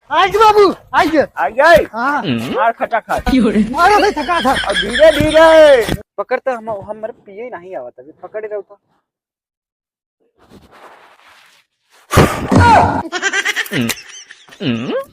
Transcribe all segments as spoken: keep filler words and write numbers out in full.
आइगे बाबू, आइगे। आइगे? हाँ। मार खटाखट। मारो भाई, थका था। अब धीरे धीरे। पकड़ तो हम, हमरे पिए नहीं आवत, अभी पकड़े रहो तो।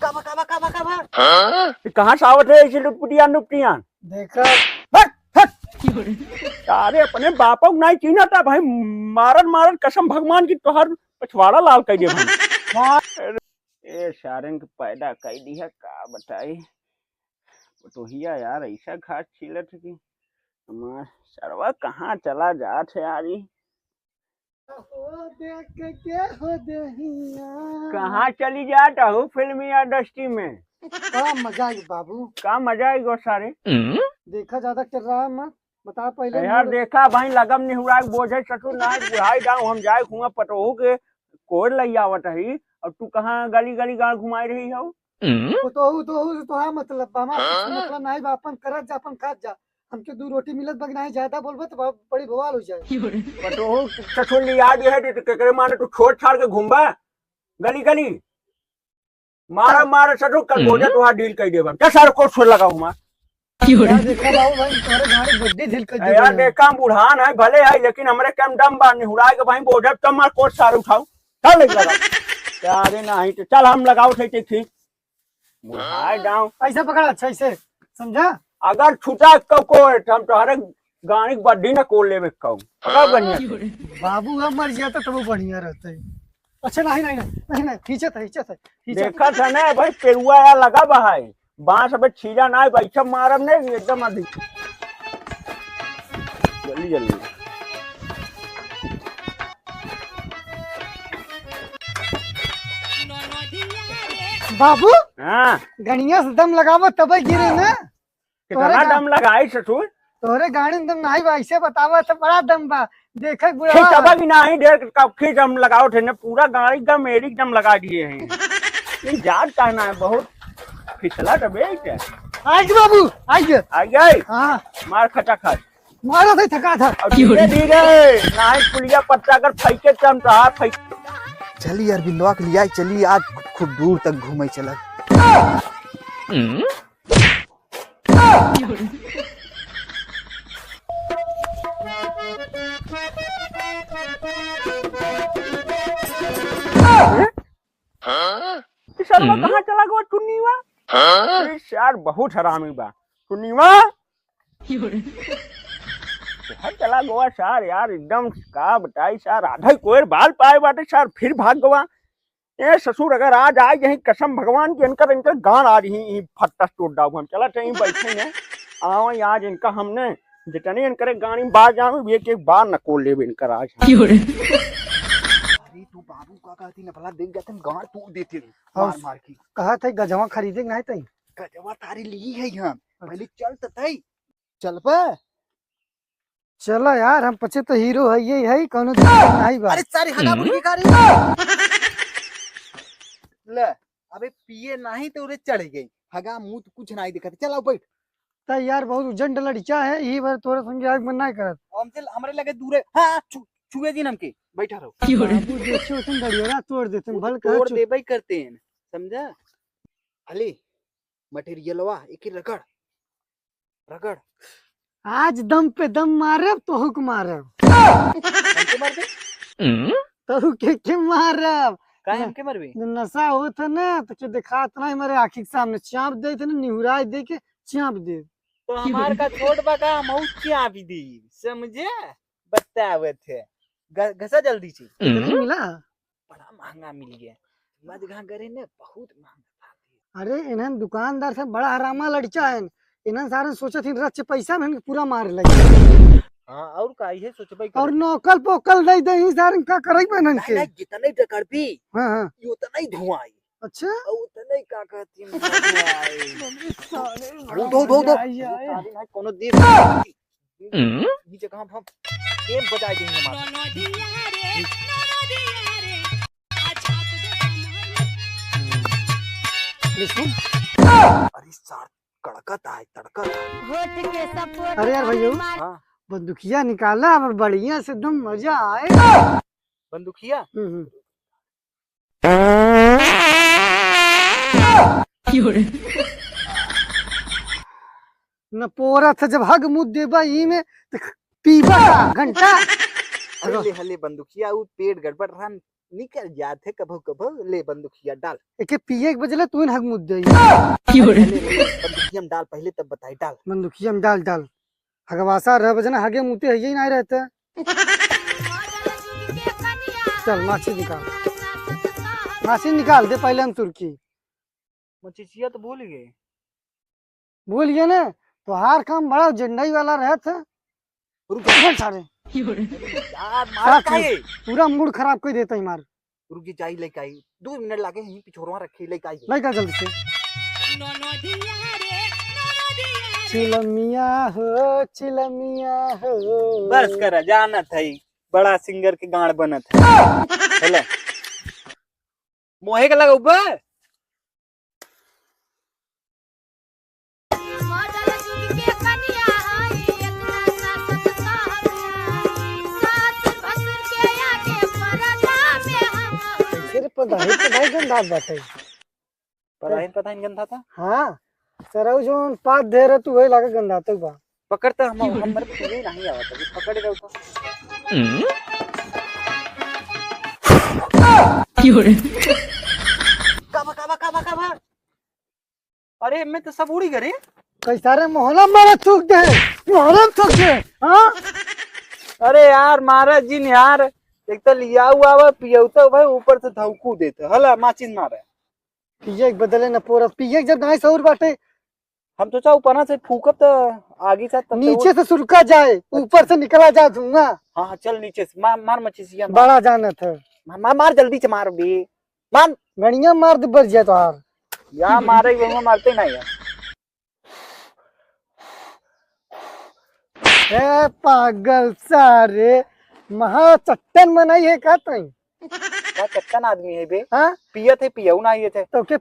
काबा, काबा, काबा, काबा? हाँ? ये कहाँ से आवत है ऐसी लुटपुटियान, लुटपुटियान? देखा। हट, हट। सारे अपने बापा को नहीं चीन्हत है भाई, मारन, मारन, कसम भगवान की तोहार पछवाड़ा लाल कर दे भाई। ए सारन के पैदा कर दिया, का बताई। पतोहिया यार, ऐसा घास छीलत है कि हमार सरवा कहाँ चला जात है यार ई। हो देख के हो दहिया। कहाँ चली जात हो फिल्मी इंडस्ट्री में? बड़ा मजा आई बाबू। का मजा आई गो सारे? देखा ज्यादा कर रहा मत, बता पहले यार, मूड। देखा भाई, लगम निहुरा के बोझे ससुर ना, बुढ़ाई जाऊं हम जाए हुआ पतोहू के कोर लई आवत ही, और तू कहाँ गली गली गाँव घुमाई रही हो? पतोहू, तोहू से तोहार मतलब बा, हमार कुछ मतलब नाहीं बा, अपन करत जा, अपन खात जा। हमके दू रोटी मिलत बा कि नाहीं, ज्यादा बोलबे तो ब-, बड़ी बवाल हो जाए। पतोहू ससुर लिया जे है, तो केकरे माने तू छोड़ छाड़ के घूमबा गली गली? मारा, मारा ससुर, कल बोझा तोहार डील कर देबा। क्या सारा कोर्ट छोड़ लगाओ मार? यार देखा बाबू भाई, तोहरे गाड़ी बड्डी ढील कर ए देबा यार, यार। देखा हम बुढ़ान है, भले है, लेकिन हमरे कम दम बा, निहुराए के भाई बोझा तब मार कोर्ट सारे उठाओ। चल ले लगा। अरे नहीं तो चल हम लगाओ थे, ठीक ठीक। बुढ़ाए जाओ। ऐसे पकड़, अच्छा ऐसे, समझा? अगर छुटा को, को, तो हम तोहरे गाड़ी की बड्डी न कोल लेबे कहूँ। पकड़ बढ़िया से। बाबू, हम मर जाता तब वो बढ़िया रहता है। अच्छा, नहीं, नहीं, नहीं, नहीं, नहीं, खींचत है, खींचत है, खींचत है। देखत है ना भाई, पेरुआ या लगा बा है। बांस अबे छीला ना है भाई, सब मारब ने एकदम अधिक। जल्दी, जल्दी। बाबू, हाँ। गणिया से दम लगावो तबे गिरे ना। कितना तोहरे गा-, दम लगाई ससुर? तोहरे गाड़ी में दम नाहीं बा, ऐसे बतावा तो बड़ा दम बा। देखे बुढ़वा। खींचबा कि नाहीं, ढेर का खींच हम लगाओ थे ने, पूरा गाड़ी का मेरी दम लगा दिए हैं। ये जान का ना है, बहुत फिसला तो बेच है। आइगे बाबू, आइगे। आइगे? हाँ। मार खटाखट। मारो भाई, थका था। अब धीरे धीरे, नाहीं पुलिया पत्ता अगर फेंके तो हम तो हाथ फेंक। चली यार, बिंदवा के लिया चली, आज खूब दूर तक घूमे चला। हाँ? ई सरवा कहाँ चला गवा टुन्नीवा? हाँ? अरे सार बहुत हरामी बा। टुन्नीवा? कहाँ चला गवा सार यार, एकदम का बताई सार, आधा ही कोयर बाल पाए बाटे सार, फिर भाग गवा। ए ससुर, अगर आज आए यही कसम भगवान की, इनकर, इनकर गान आज ही, ही फट्टा से तोड़ डाउब हम। चला, यहीं बैठे हैं, आवा आज इनका हमने जितने इनकरे गाड़ी में बाज आवे, एक एक बार न को लेबे इनकर आज हम। अरे तू बाबू का कहती न भला देख जाते हम गाड़ तोड़ देते हैं, और मार मार के। कहा था गजवा खरीदे के नहीं तई? गजवा तारी ली है हम, अच्छा। पहले चल तो तई। चल बे। चला यार, हम पचे तो हीरो है, ये है, कौनो दिक्कत नहीं बा। अरे सारी हगा मुर्गी खा रही। ले, अबे पिए नहीं तो उरे चढ़ गई। हगा मुंह तो कुछ नहीं दिखत। चल आओ बैठ। त यार बहुत उजंड लड़का है, यही बार तोरे संगे आए के मन नहीं करत। हमसे, हमरे लगे दूरे, हाँ, छु-, छुए दिन हमके। बैठा रहो। बाबू देखियो तुम दड़ियोरा तोड़ देते हैं, तू भल कहा तोड़ छु- देबे करते हैं, समझा? अली, मटेरियलवा, एके रगड़, रगड़। आज दम पे दम मारब, तोहू के मारब। हमके मार दे? तोहू के, के मारब? काहे हमके मारबे? जब नशा होत है ना, तो के देखात नहीं, हमारे आँखी के सामने चाप दे थे ना, निहुराई दे के चाप दे। तो हमार का छोट बा का, हम ऊ चाप दे, समझे? बतावत है, घ-, घसा जल्दी से। कितना मिला? बड़ा महंगा मिल गया। मजगा करे ने बहुत महंगा था। अरे, इन्हन दुकानदार से बड़ा हरामा लड़का है। इन्हन सारे सोचत ही रच पैसा में इनके पूरा मार लगे। हाँ, और का, इहे सोचबे और करे। नौकल पोकल दे दे, ही सारे का करे बे इन्हन नहीं, के? नहीं, जितने डकड़बी, हाँ, हाँ। ये उतना ही धुआं आई। अच्छा? और उतना ही का कहती हैं, धुआं आई। सारे धो, धो, धो, धो। मजा आई जाए। सारे ना कोनो देश हम्म। नीचे कहाँ हम गेम बजाए देंगे हमारे। ले सुन। अरे सार, कड़कत आए, तड़कत आए। होठ के सपोर्ट अरे यार भैया, मार। हाँ। बंदूकिया निकाला, अब बढ़िया से एकदम मजा आए। बंदूकिया? हम्म, हम्म। न पोरा था, जब हग मुद देबा ई में, त पीबा का घंटा? अरे ले हले बंदुकिया, उ पेट गड़बड़ रहन, निकल जात है कभो कभो। ले बंदुकिया डाल। एके पिए के बजले तू हग मुद दे। अरे ले, ले, बंदुकिया में डाल पहले, तब बताई। डाल। बंदुकिया में डाल, डाल। हगवासा रह बजना, हगे मुते है यही नहीं रहते। चल माछी निकाल, माछी निकाल दे पहले हम सुरखी। मचिचिया तो भूल गए। भूल गए ना, तोहार काम बड़ा झंडाई वाला रहत है। रुक जा। बोल सारे। यार, मार साथ में काहे? पूरा मूड खराब कर देता है मार। रुक जा, जाई लेके आई। दो मिनट लागे हैं, पिछोरवा रखे, लेके आई। लेके आ जल्दी से। चिलमिया हो, चिलमिया हो। बस करा, जानत है, बड़ा सिंगर के गाड़ बनत है। हेलो। मोहे के लगौबा? फिर पदाही, पदाही गंदा बाटे। पदाही, पदाही गंदा था? हाँ, सरऊ जौन पात दे रहे तू, वही लागे गंदा तो बा। पकड़ तो हम, हमरे पीने नहीं आवत, अभी पकड़ रहो तो। हम्म? काबा, काबा, काबा, काबा? अरे, मैं तो सब उड़ी गए रे। कैसा रे मोहना मारा थूक दे, मोहना थूक दे, हाँ? अरे यार, मारा जिन यार, एक तो लियाऊ आवा, पियौता भाई, ऊपर से धौकू देता, हला माचिन मारा। पिए के बदले न पोरा, पिए के जब नाई सहूर बाटे। हम सोचा ऊपर से फूकब त आगी साथ तब नीचे से सुलका जाए, ऊपर से निकला जाए धुआं। हाँ, हाँ, चल नीचे से, मार, मार मचिसिया, मार। बड़ा जानत है। मार, मार, मार, जल्दी से मार बे। मार। गणिया मार दे, बच जाए तोहार। या मारे, वो मारते ना यार। ए पागल सारे, महा चट्टन मनई है का तई? का चट्टन आदमी है बे? हाँ? पियत है, पियऊ ना ये थे। तो के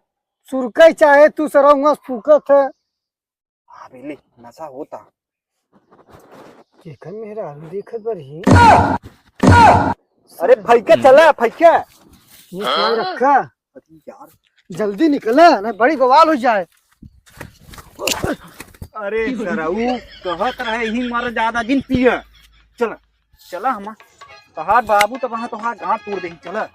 सुरकई चाहे तू सरऊ हुआ फूकत है। हाँ बे, ले, नशा होता। केकर मेहरारू देखत बरही? अरे फैके चला, फैके। ये क्या रखा? अरे यार। जल्दी निकला, ना बड़ी बवाल हो जाए। अरे सरऊ, कहत रहे ही मारा ज्यादा जिन पिया। चला, चला हमा। तोहार बाबू तो वहाँ तोहार गांठ तोड़ देही, चला।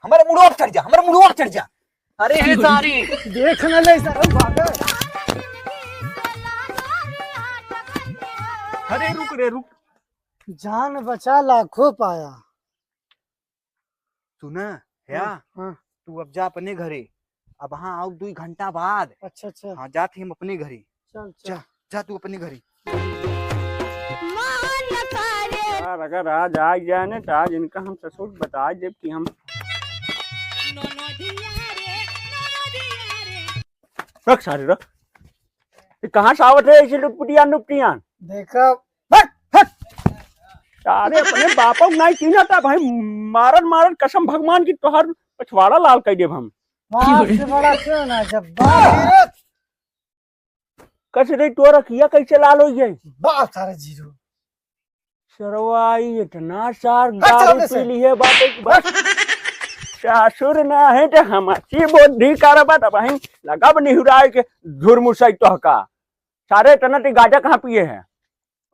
हमारे मुड़वा पे चढ़ जा, हमारे मुड़वा पे चढ़ जा। अरे हे सारी। देख न ले सरऊ भागा। अरे रुक रे, रुक। जान बचा लाखों पाया। सुना, ह्या, हाँ, हाँ। तू अब जा अपने घरे, अब हाँ आओ दुई घंटा बाद। अच्छा, अच्छा। हाँ, जात ही हम अपने घरे। चल, चल। जा, जा तू अपने घरे। यार, अगर आज आ जाए ना, तो आज इनका हम ससुर बता देब कि हम रख सारे, रख। ये कहाँ से आवत है ऐसे लुटपुटियान, लुटपुटियान? देखा। हट, हट। सारे अपने बापा को नहीं चीन्हा था भाई, मारन, मारन, कसम भगवान की तोहार पछवाड़ा लाल कर देब हम। बाप से बड़ा क्यों ना, जब बाप गिरत। कस रे तोर अखिया कैसे लाल हो गई? बाप सारे जीरो। सरवा ई इतना सार हट दारू सामने से। पी ली है बाप की बात। ससुर ना है तो हम अच्छी बुद्धि करबा तब हम लगब निहुराए के धुरमुसई तोहका। सारे इतना ती गाजा कहाँ पिए हैं?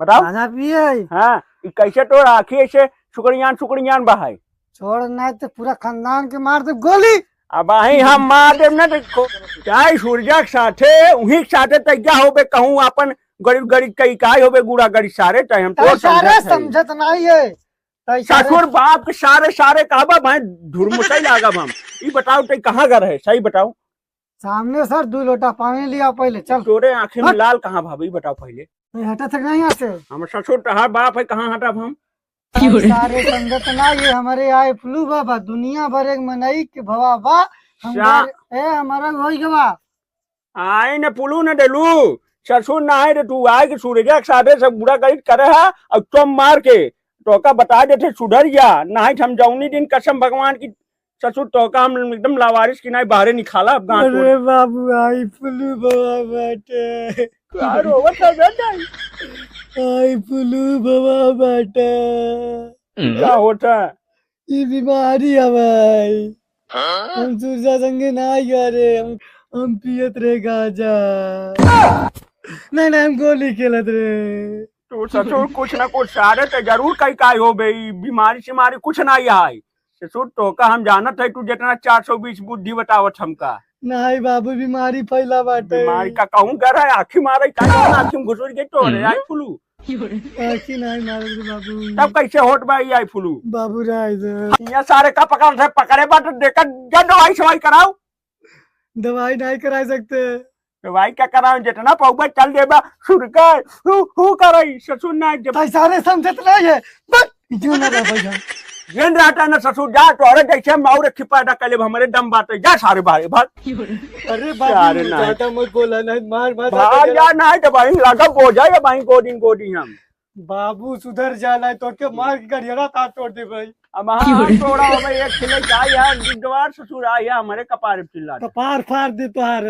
बताओ। गाजा पिए है? हाँ, ई कैसे तोर आँखी ऐसे सुकड़ियान सुकड़ियान बहाई? छोड़ ना तो पूरा खानदान के मार दे गोली। अब आही हम मार देब ना तो को-, चाहे सूरजा के साथे, उही के साथे तैया होबे कहूँ आपन गरीब गरीब कई काई होबे गुड़ा गरीब सारे, चाहे हम तै तोर सारे समझत हई। समझत नहीं है। तै सारे ससुर बाप के सारे सारे कहबा भाई धुरमुसई लागब हम। ई बताओ तै कहाँ घर है, सही बताओ। सामने सर दो लोटा पानी लिया पहले, चल। तोरे आँखी में हट। लाल कहाँ भाभी बताओ पहले। नहीं हटा थक नहीं यहाँ से। हम ससुर तहार बाप है, कहाँ हटब हम? अरे सारे संगत ना, ये हमारे आए फ्लू बा, बा दुनिया भर एक मनई के भवा बा। हम सा- बार-, ए, हमारा वही गवा। आए न पुलू न डेलू, ससुर ना आए रे, तू आए के सूरजा के साथे सब बुरा गलत करे हा, और चम मार के तोका बता देते सुधर जा, ना है हम जौनी दिन कसम भगवान की ससुर तोका हम एकदम लावारिस की नाई बाहरे निकाला अब गांठ तोड़। अरे बाबू, आई पुलू बवा बाटे। का रोवत है बेटा? आई पुलू बवा बाटे। का होता? ई बीमारी है भाई। हम सूरजा संगे ना गया रे, हम, हम पियत रहे गांजा। नहीं, नहीं, हम गोली खेलत रहे। तू ससुर कुछ ना कुछ सारे ते जरूर कई काय हो बे, ई बीमारी सीमारी कुछ ना आई। ससुर तोका हम जानत है, तू जितना चार सौ बीस बुद्धि बतावत हमका। नहीं बाबू, बीमारी फैला बाटे। बीमारी का कहूँ कर है, आँखी मारे, का जाना आँखी में घुसुर गई तो रे, हम्म। आई flu। आँखी नहीं मारे रे बाबू। तब कैसे होत बा ई आई flu? बाबू राय दे। यहाँ सारे का पकड़ थे, पकड़े बाटे, देखा जा दवाई सवाई कराओ। दवाई नहीं करा सकते। दवाई का कराओ, जितना पौबा चल देबा, सुरका, हु, हु करई, ससुर ना जब तै सारे समझत नहीं है। बस, जो ना रह भाई जान। ये रहता ना ससुर, जा तोरे जैसे माऊ रखी पैदा कर लेब, हमरे दम बाटे, जा सारे बाहर, भाग। अरे बाबू, सारे ना। ज्यादा मत बोला, नहीं मार, मार, भाग ज्यादा जा, नहीं तो भाई लगा बोझा या भाई गोदी गोदी हम। बाबू सुधर जा, नहीं तो के मार के गड़ियारा तार तोड़ दे भाई। अब हाँ, तोड़ा हो भाई, एक खिले का यार, दिगवार ससुर आ या हमरे कपार पे चिल्ला। कपार फाड़ दे तोहार।